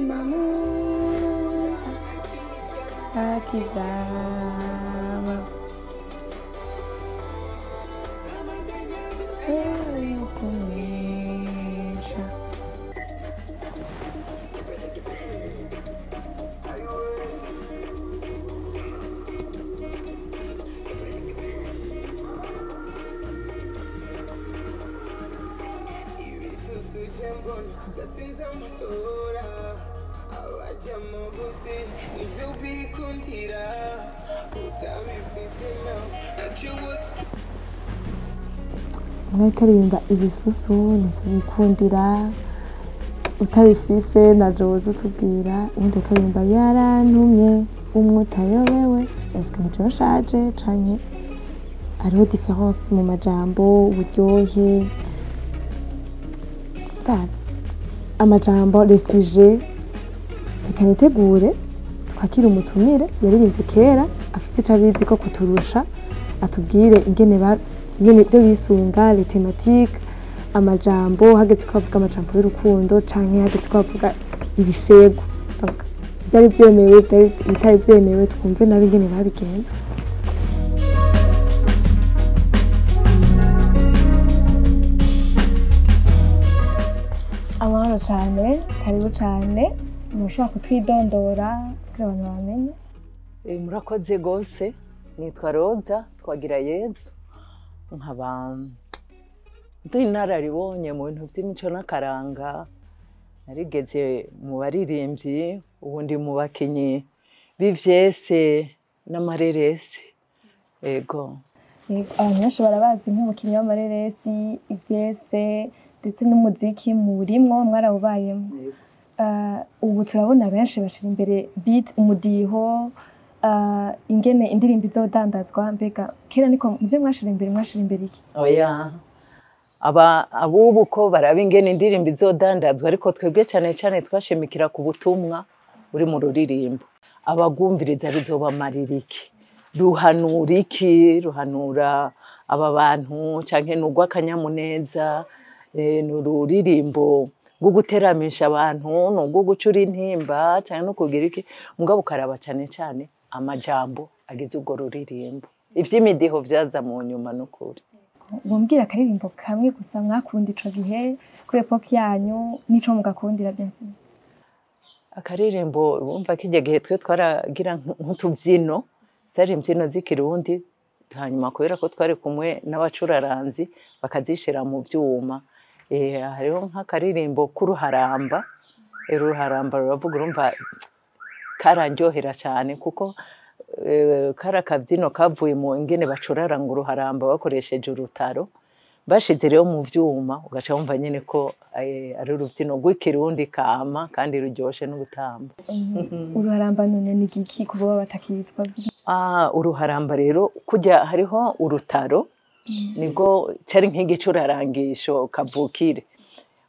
Umutima akizama kumwisha. Umwe aririmba ibisusu nivyo bikundira, utabifise navyo woza utubwira. Uwundi akaririmba yarantumye umwe utayobewe. Eske nijo nshaje canke hariho différence mu majambo, uburyohe, ndazi amajambo, les sujets. Reka nitegure twakire umutumire yaririmbye kera, afise ico abizi ko kuturusha, atubwire ingene ingene ivyo bisunga, les thématiques, amajambo, hageze ko bavuga amajambo y'urukundo canke hageze ko bavuga ibishego. Donc ivyari vyemewe, ibitari vyemewe, twumve nabo ingene babigenza. Amahoro cane, karibu cane. Mushobora kutwidondora kugira abantu bamenye? Murakoze gose. Nitwa Roza Twagirayezu, nkaba ndi inararibonye mu bintu vy'imico n'akaranga. Narigeze mu baririmbyi, ubu ndi mu bakinyi b'ivyese n'amareresi. Ego. Yego, abantu benshi barabazi nk'umukinyi w'amareresi, ivyese ndetse n'umuziki murimwo, mwarawubayemwo. Ubu turabona benshi bashira imbere beat, umudiho, ingene indirimbo izodandazwa. Mbega kera niko muvyo mwashira imbere, mwashira imbere iki? Oya, aba abubu ko baraba ingene indirimbo izodandazwa, ariko twebwe cane cane twashimikira ku butumwa buri mu ruririmbo. Abagwumviriza bizobamarira iki? Ruhanura iki? Ruhanura aba bantu canke n'urw'akanyamuneza? Ni ururirimbo rwo guteramisha abantu, ni urwo gucura intimba canke no kugira iki? Mugabo ukaraba cane cane amajambo agize urwo ruririmbo. Ivy'imidiho vyaza mu nyuma n'ukuri. Mumbwira akaririmbo kamwe gusa mwakunda ico gihe kuri époque yanyu, n'ico mugakundira, bien sûr. Akaririmbo wumva kirya gihe twe twaragira nk'utuvyino, zari imvyino z'ikirundi, hanyuma kubera ko twari kumwe n'abacuraranzi bakazishira mu vyuma. Hariho nk'akaririmbo k'uruharamba. Uruharamba ruravuga, urumva karandyohera cane kuko kari akavyino kavuye mu ingene bacuraranga uruharamba bakoresheje urutaro, bashize rero mu vyuma ugaca wumva nyene ko ari uruvyino rw'ikirundi kama kandi ruryoshe no gutamba. Uruharamba none ni igiki kuba batakizwa? Uruharamba rero kurya hariho urutaro, nibwo cari nk'igicurarangisho kavukire.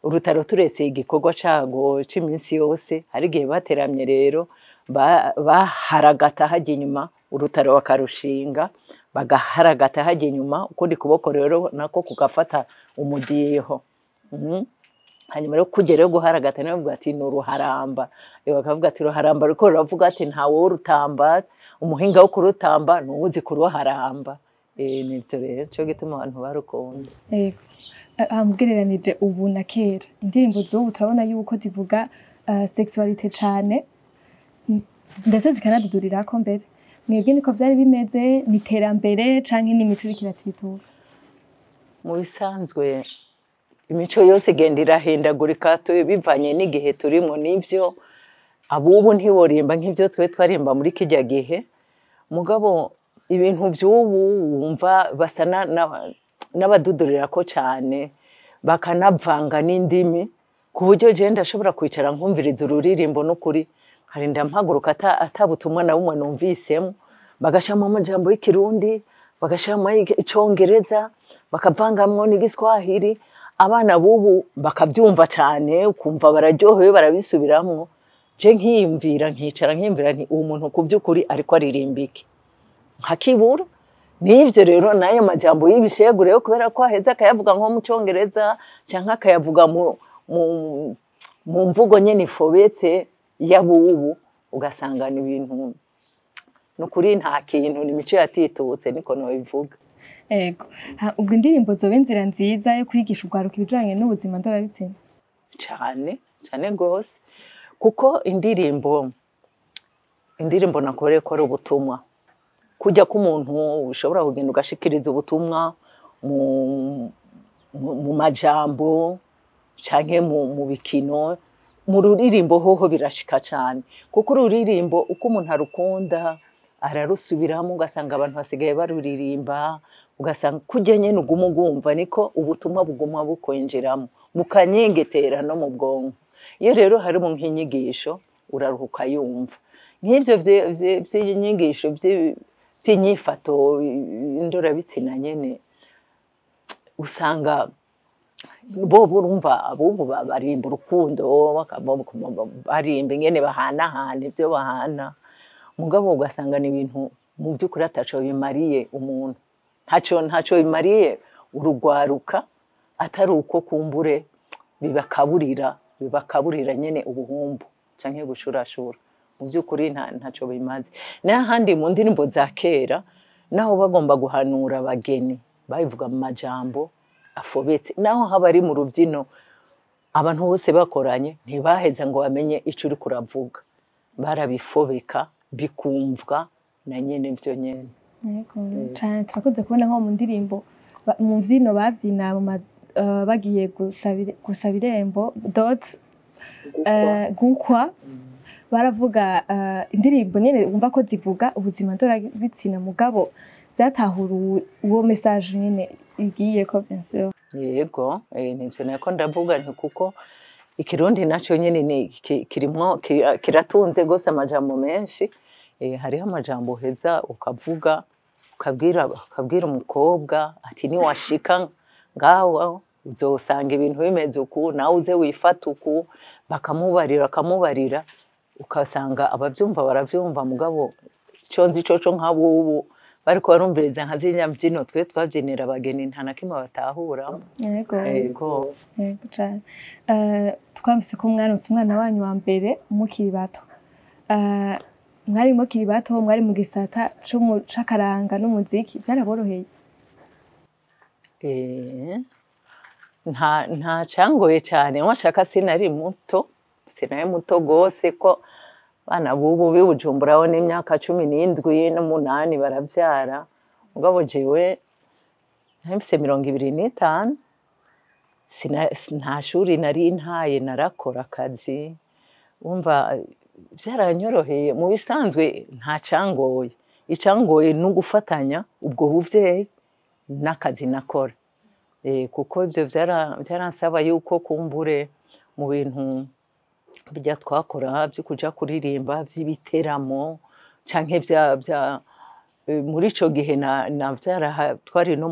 Urutaro turetse igikorwa cago c'iminsi yose, hari igihe bateramye rero baharagata hajya inyuma, urutaro bakarushinga bagaharagata hajya inyuma, ukundi kuboko rero nako kugafata umudiho. Hanyuma rero kugera rero guharagata niyo bavuga ati ni uruharamba. Bakavuga ati uruharamba ruriko ruravuga ati ntawe worutamba, umuhinga wo kurutamba ni uwuzi kuruharamba. Nivyo rero nico gituma abantu barukunda. Yego. Mugereranije ubu na kera, indirimbo z'ubu turabona yuko zivuga sexualité cane, ndetse zikanadudurirako mbere. Mwebwe niko vyari bimeze? Ni iterambere canke n'imico iriko iratituka? Mu bisanzwe imico yose igenda irahindagurika bivanye n'igihe turimwo. N'ivyo abubu ntiborimba nk'ivyo twe twarimba muri kirya gihe, mugabo ibintu vy'ubu wumva basa n'abadudurirako cane, bakanavanga n'indimi, ku buryo jewe ndashobora kwicara nkumviriza ururirimbo n'ukuri nkarinda mpaguruka ata butumwa na bumwe numvisemwo. Bagashiramo amajambo y'ikirundi, bagashiramo icongereza, bakavangamwo n'igiswahili, abana b'ubu bakavyumva cane, ukumva bararyohewe barabisubiramwo. Je nkiyumvira, nkicara nkiyumvira nti uwo muntu ku vy'ukuri ariko aririmba iki? Nkakibura. N'ivyo rero n'ayo majambo y'ibishegu rero, kubera ko aheza akayavuga nko mu congereza canke akayavuga mu mvugo nyene ifobetse. y'abubu, ugasanga ni ibintu nukuri nta kintu, ni imico yatitutse, niko nobivuga. Ego. Ubwo indirimbo zoba inzira nziza yo kwigisha urwaruka ibijanye n'ubuzima ndorabitsina? Cane cane gose, kuko indirimbo nakore ko ari ubutumwa, kujya k'umuntu ushobora kugenda ugashikiriza ubutumwa mu majambo canke mu bikino, mu ruririmbo hoho birashika cane, kuko ururirimbo uko umuntu arukunda ararusubiramo, ugasanga abantu basigaye baruririmba, ugasanga kujya nyene uguma ugumva, niko ubutumwa buguma bukwinjiramo bukanyengetera no mu bwonko. Iyo rero harimo nk'inyigisho uraruhuka yumva nk'ivyo vy'inyigisho vy'inyifato indorabitsina nyene, usanga bo urumva abubu barimba urukundo, barimba ingene bahanahana ivyo bahana, mugabo ugasanga ni ibintu mu by'ukuri ataco bimariye umuntu, ntaco bimariye urugwaruka, atari uko kumbure bibakaburira nyene ubuhumbu canke gushurashura. Mu by'ukuri ntaco bimaze. N'ahandi mu ndirimbo za kera naho bagomba guhanura abageni babivuga mu majambo afobetse, naho haba ari mu rubyino abantu bose bakoranye ntibaheza ngo bamenye ico uri kuravuga, barabifobeka bikumvwa na nyene vyo nyene. Yego cane, turakunze kubona nko mu ndirimbo mu mvyino bavyina bagiye gusaba irembo dot gukwa, baravuga indirimbo nyene wumva ko zivuga ubuzima ndorabitsina, mugabo vyatahura uwo message nyene igiye ko bien sûr. Yego, nivyo nako ndavuga nti kuko ikirundi naco nyene ni kirimwo kiratunze gose amajambo menshi. Hariho amajambo uheza ukavuga ukabwira umukobwa ati niwashika ngaho uzosanga ibintu bimeze uku, nawe uze wifata uku, bakamubarira, ukasanga abavyumva baravyumva, mugabo ico nzi coco nk'abubu bariko barumviriza nka ziriya mbyino twe twabyinira abageni nta na kimwe batahuramo. Yego. Yego. Yego cane. Twamvise ko mwaronse umwana wanyu wa mbere mukiri bato. Mwari mukiri bato, mwari mu gisata c'akaranga n'umuziki, byaraboroheye? Nta cangoye cane, washaka sinari muto, sinari muto gose, ko bana bubu b'i Bujumbura n'imyaka 17 n'umunani baravyara, mugabo jewe nari mfise 25, nta shuri nari ntaye, narakora akazi, wumva vyaranyoroheye. Mu bisanzwe nta cangoye, icangoye ni ugufatanya ubwo buvyeyi n'akazi nakora, kuko ivyo vyaransaba yuko kumbure mu bintu bijya twakora vyo kuja kuririmba vy'ibiteramo canke vya muri ico gihe na vyaraha, twari no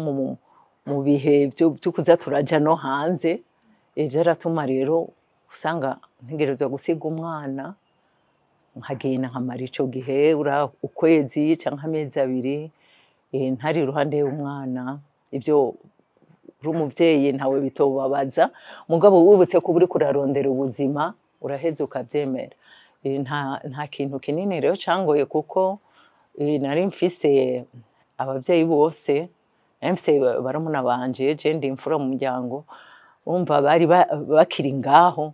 mu bihe vyo kuza turaja no hanze, vyaratuma rero usanga ntegerezwa gusiga umwana nkagenda nkamara ico gihe ukwezi canke amezi 2, ntari iruhande y'umwana. Ivyo uri umuvyeyi ntawe bitobabaza, mugabo wibutse ko uriko urarondera ubuzima uraheza ukavyemera. Nta kintu kinini rero cangoye, kuko nari mfise abavyeyi bose, nari mfise barumuna banje, je ndi imfura mu muryango, urumva bari bakiri ngaho,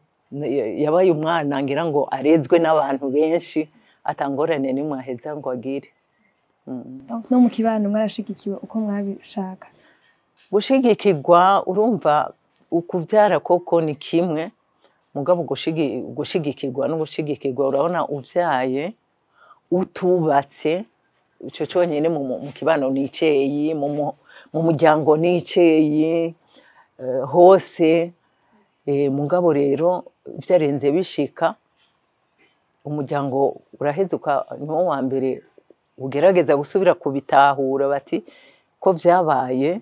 yabaye umwana ngira ngo arezwe n'abantu benshi, atangorane nimwe aheza ngo agire. No mu kibano mwarashigikiwe uko mwabishaka? Gushigikirwa, urumva ukuvyara koko ni kimwe, mugabo gushigikirwa no gushigikirwa, urabona uvyaye utubatse, ico conyene mu kibano ni iceyi, mu muryango ni iceyi, hose. Mugabo rero vyarenze bishika, umuryango uraheza niwo wa mbere ugerageza gusubira kubitahura, bati ko vyabaye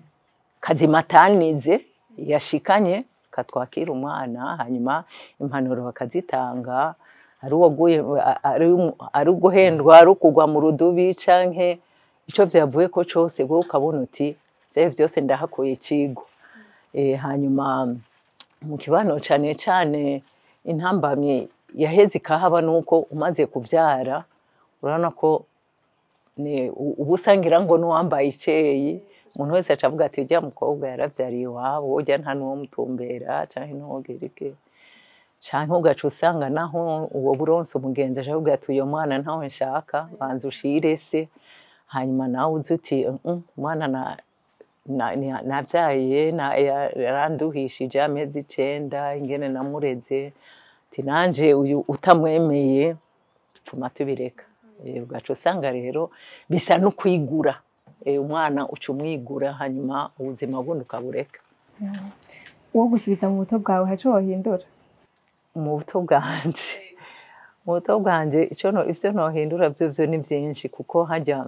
kazimatanize yashikanye katwakira umwana, hanyuma impanuro bakazitanga, ari uwaguye, ari uguhendwa, ari ukugwa mu rudubi canke ico vyavuye ko cose, wowe ukabona uti vyari vyose ndahakuye icigwa. Hanyuma mu kibano cane cane intambamye Yaheze ikahaba nuko umaze kubyara, urabona ko uba usangira ngo n'uwambaye iceyi, umuntu wese aca avuga ati ujya mukobwa yarabyariye iwabo, ujya nta n'uwo mutumbera canke n'uwogereke, canke ugaca usanga naho uwo buronse umugenzi aca avuga ati uyo mwana ntawe nshaka, banza ushire se, hanyuma nawe uze uti umwana nabyaye yaranduhishije amezi 9 ingene namureze, ati nanje uyu utamwemeye tupfuma tubireka. Ugaca usanga rero bisa no kwigura, umwana uca umwigura hanyuma ubuzima bundi ukabureka. Uwo gusubiza mu buto bwawe haco wohindura? Mu buto bwanje ivyo nohindura vyo ni byinshi, kuko hajya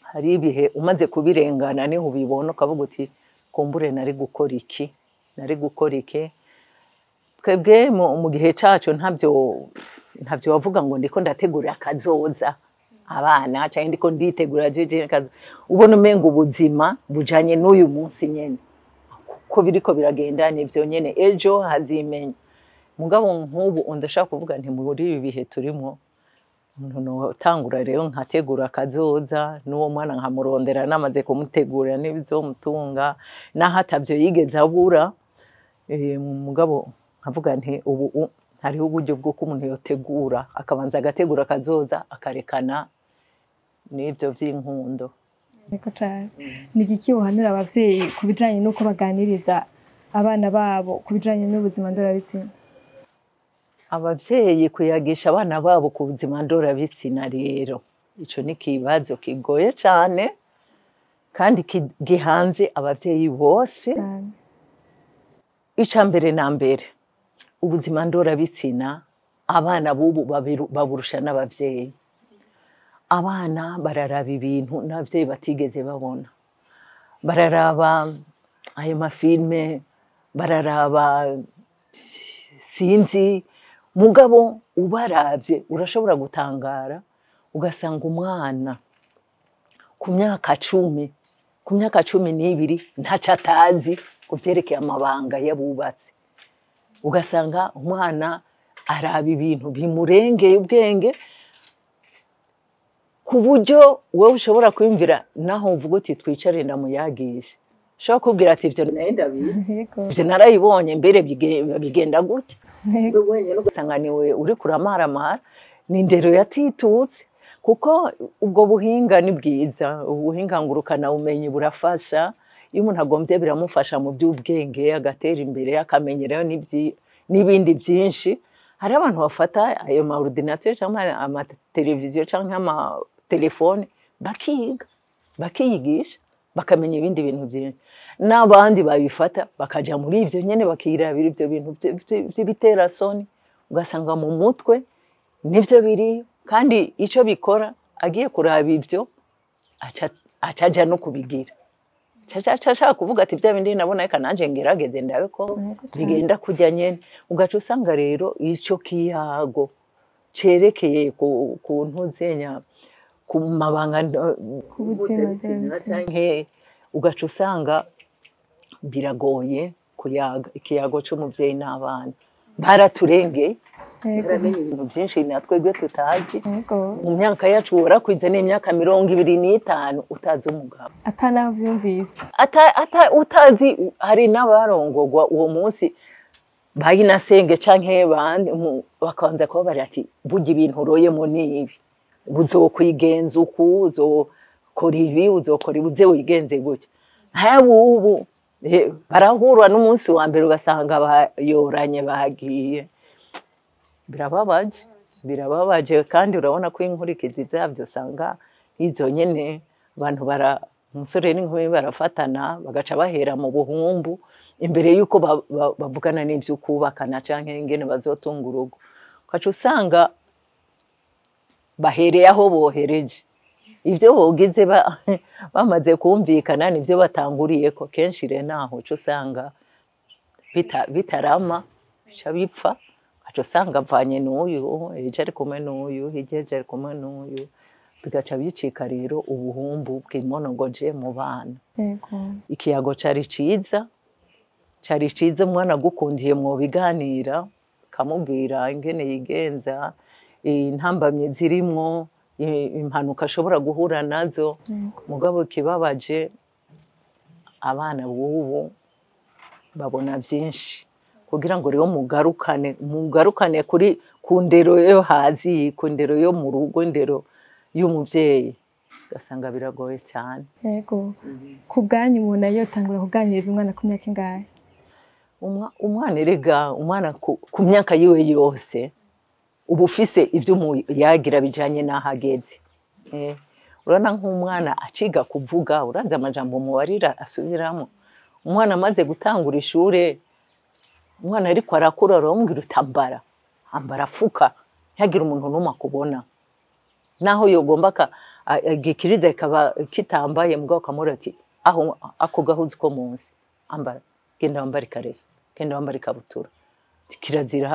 hari ibihe umaze kubirengana niho ubibona ukavuga uti kumbure nari gukora iki, nari gukora iki. Twebwe mu gihe cacu ntavyo wavuga ngo ndiko ndategura akazoza abana canke ndiko nditegura jeje akazoza, ubona umenga ubuzima bujanye n'uyu munsi nyene kuko biriko biragenda nivyo nyene, ejo hazimenya. Mugabo nk'ubu ndashaka kuvuga nti muri ibi bihe turimo umuntu notangura rero nkategura akazoza n'uwo mwana nkamurondera namaze kumutegura n'ibizomutunga naho atavyo yigeze abura. Mugabo nkavuga nti ubu hariho uburyo bw'uko umuntu yotegura, akabanza agategura akazoza akarekana n'ibyo vy'inkundo. Yego cane. Ni igiki wohanura abavyeyi ku bijanye n'uko baganiriza abana babo ku bijanye n'ubuzima ndorabitsina? Abavyeyi kuyagisha abana babo ku buzima ndorabitsina rero ico ni ikibazo kigoye cane kandi gihanze abavyeyi bose. Ica mbere na mbere, ubuzima ndorabitsina abana bubu baburusha n'abavyeyi. Abana bararaba ibintu n'abavyeyi batigeze babona, bararaba ayo mafilme, bararaba sinzi. Mugabo ubaravye urashobora gutangara ugasanga umwana ku myaka 10, ku myaka 12 ntaco atazi kuvyerekeye amabanga y'abubatsi. Ugasanga umwana araba ibintu bimurengeye ubwenge ku buryo wowe ushobora kwiyumvira naho uvuga uti twicare ndamuyagishe, ushobora kubwira ati ivyo naye ndabizi, ivyo narayibonye mbere bigenda gutya. Wenyine ugasanga niwe uri kuramaramara, ni indero yatitutse. Kuko ubwo buhinga ni bwiza, ubuhinga ngurukana bumenyi burafasha, iyo umuntu agombye biramufasha mu by'ubwenge agatera imbere akamenyerayo n'ibindi byinshi. Hari abantu bafata ayo ma ordinateur cyangwa ama televiziyo cyangwa ama telefone bakiga, bakiyigisha, bakamenya ibindi bintu byinshi. N'abandi babifata bakaja muri ivyo nyene bakirabira ivyo bintu vy'ibiterasoni, ugasanga mu mutwe nivyo biri, kandi ico bikora agiye kuraba ivyo acaja no kubigira, aca kuvuga ati bya bindi nabona reka nanje ngerageze ndabe ko bigenda kujya nyene. Ugaca usanga rero ico kiyago cerekeye ku ntuzenya ku mabanga ku buzima canke ugaca usanga biragoye kuyaga ikiyago c'umuvyeyi n'abana. Baraturengeye, baramenye ibintu byinshi natwebwe tutazi. Mu myaka yacu warakwize n'imyaka 25 utazi umugabo, atanavyumvise, utazi. Hari n'abarongogwa uwo munsi bayinasenge canke bandi bakabanza kuba bari ati burya ibintu uroyemo ni ibi, uzokwigenza uku, uzokora ibi, uzokora ibi, uze wigenze gutya. Ubu barahura n'umunsi wa mbere ugasanga bayoranye bagiye. Birababaje, birababaje. Kandi urabona ko inkurikizi zabyo usanga izo nyene abantu umusore n'inkumi barafatana bagaca bahera mu buhumbu imbere yuko bavugana n'ivyo kubakana canke ingene bazotunga urugo. Ugaca usanga bahereye aho bohereje ivyo bogize bamaze kumvikana nivyo batanguriyeko. Kenshi rero naho uca usanga bitarama bica bipfa, ugaca usanga avanye n'uyu, ejo ari kumwe n'uyu, hirya ejo ari kumwe n'uyu, bigaca bicika rero ubuhumbu bwimonogoje mu bana. Ikiyago cari ciza, cari ciza, umwana agukundiye mwobiganira, Kamubwira ingene yigenza, intambamye zirimwo, impanuka ashobora guhura nazo. Mugabo kibabaje abana b'ubu babona byinshi, kugira ngo rero mugarukane kuri ku ndero yo hazi, ku ndero yo mu rugo, indero y'umuvyeyi, ugasanga biragoye cyane. Yego. Ku bwanyu umuntu yotangura kuganiriza umwana ku myaka ingahe? Umwana erega, umwana ku myaka yiwe yose uba ufise ibyo umuyagira bijanye n'aho ageze. Urabona nk'umwana aciga kuvuga, urazi amajambo mubarira asubiramo. Umwana amaze gutangura ishure, umwana ariko arakura, uramubwira uti ambara, ambara, fuka, ntihagire umuntu n'umwe akubona. Naho yogomba igikiriza kikaba kitambaye, mugabo ukamubwira ati aho ako gahuzu ko munsi, ambara, genda wambare ikareso, genda wambare ikabutura. Kirazira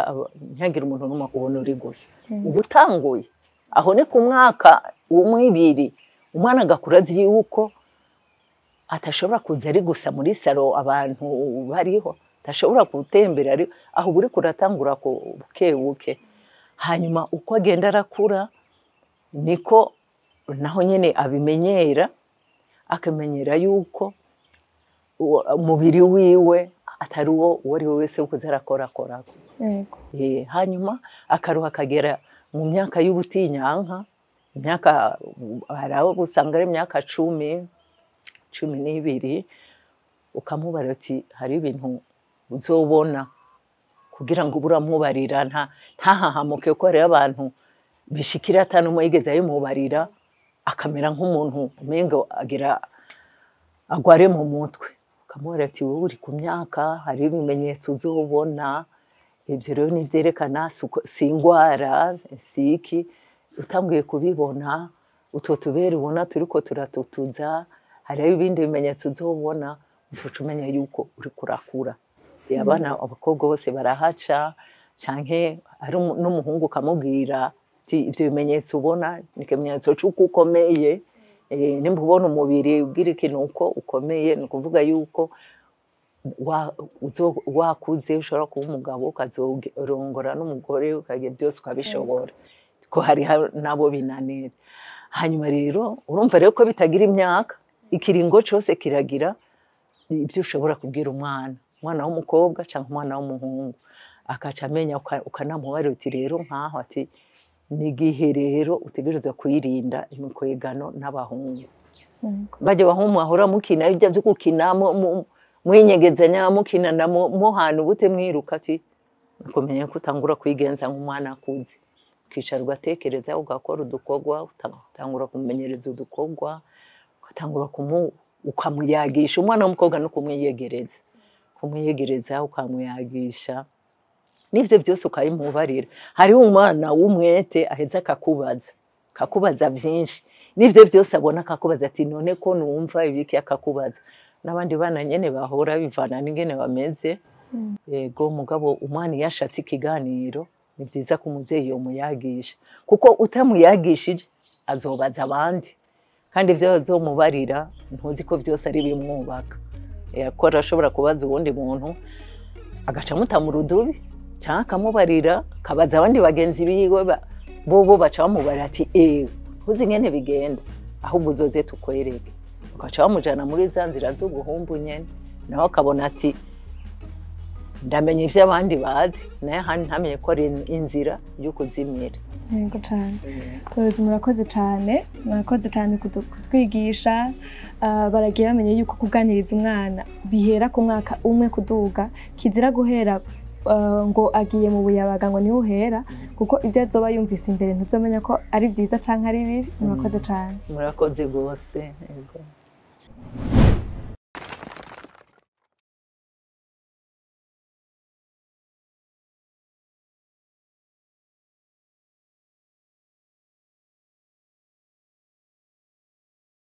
ntihagire umuntu n'umwe akubona uri gusa. Uba utanguye aho ni ku mwaka umwe, ibiri, umwana agakura azi yuko atashobora kuza ari gusa muri saro abantu bariho, atashobora gutembera ari aho, uba uriko uratangura buke buke. Hanyuma uko agenda arakura niko naho nyene abimenyera, akamenyera yuko umubiri wiwe atari uwo uwo ari we wese wo kuza arakorakorako. Hanyuma akaruha akagera mu myaka y'ubutinyanka, imyaka hari aho usanga ari imyaka 10, 12, ukamubara uti hari ibintu uzobona, kugira ngo ubure uramubarira ntahahamuke, kuko hariho abantu bishikira ata n'umwe yigeze abimubarira, akamera nk'umuntu umengo agira agware mu mutwe. Ukamubwira ati wowe uri ku myaka, hari ibimenyetso uzobona, ibyo rero nivyerekana si ingwara, si iki, utanguye kubibona, utwo tubere ubona turiko turatutuza, hariho ibindi bimenyetso uzobona, uzoca umenya yuko uriko urakura. Abana abakobwa bose barahaca, canke ari n'umuhungu ukamubwira ati ivyo bimenyetso ubona ni ikimenyetso c'uko ukomeye. Nimba ubona umubiri ugira ikintu uko ukomeye, ni ukuvuga yuko wakuze ushobora kuba umugabo, ukazorongora n'umugore, ukagira byose ukabishobora, ko hari nabo binanira. Hanyuma rero urumva rero ko bitagira imyaka, ikiringo cose kiragira ibyo ushobora kubwira umwana, umwana w'umukobwa canke umwana w'umuhungu, akaca amenya, ukanamubarira uti rero nkaho ati ni igihe rero utegerezwa kwirinda imikwegano n'abahungu. Bajya abahungu bahora mukina ibyo byo gukina mwinyegezanya, mukinana muhana ubute mwiruka, ati kumenya ko utangura kwigenza nk'umwana akuze, ukicara ugatekereza, ugakora udukorwa, utangura kumumenyereza udukorwa, ugatangura ukamuyagisha. Umwana w'umukobwa no kumwiyegereza, kumwiyegereza ukamuyagisha, n'ivyo byose ukabimubarira. Hariho umwana w'umwete aheza akakubaza, akakubaza vyinshi, n'ivyo byose abona akakubaza ati none ko numva ibiki, akakubaza. N'abandi bana nyene bahora bivana n'ingene bameze. Yego, mugabo umwana iyo ashatse ikiganiro ni vyiza ko umuvyeyi yomuyagisha, kuko utamuyagishije azobaza abandi, kandi ivyo azomubarira ntuzi ko vyose ari bimwubaka. Ko arashobora kubaza uwundi muntu agaca amuta mu rudubi, canke akamubarira akabaza abandi bagenzi biwe, bobo baca bamubarira ati ntuzi ingene bigenda, ahubwo uzoze tukwereke. Ugaca bamujana muri za nzira z'ubuhumbu nyene, nawe akabona ati ndamenye ivyo abandi bazi, naye ahandi ntamenye ko ari inzira yo kuzimira. Yego cane. Abayobozi murakoze cane, murakoze cane kutwigisha. Baragiye bamenye yuko kuganiriza umwana bihera ku mwaka umwe kuduga, kizira guhera ngo agiye mu buyabaga ngo niho uhera, kuko ibyo azoba yumvise imbere ntuzomenya ko ari vyiza canke ari bibi. Murakoze cane. Murakoze gose. Yego.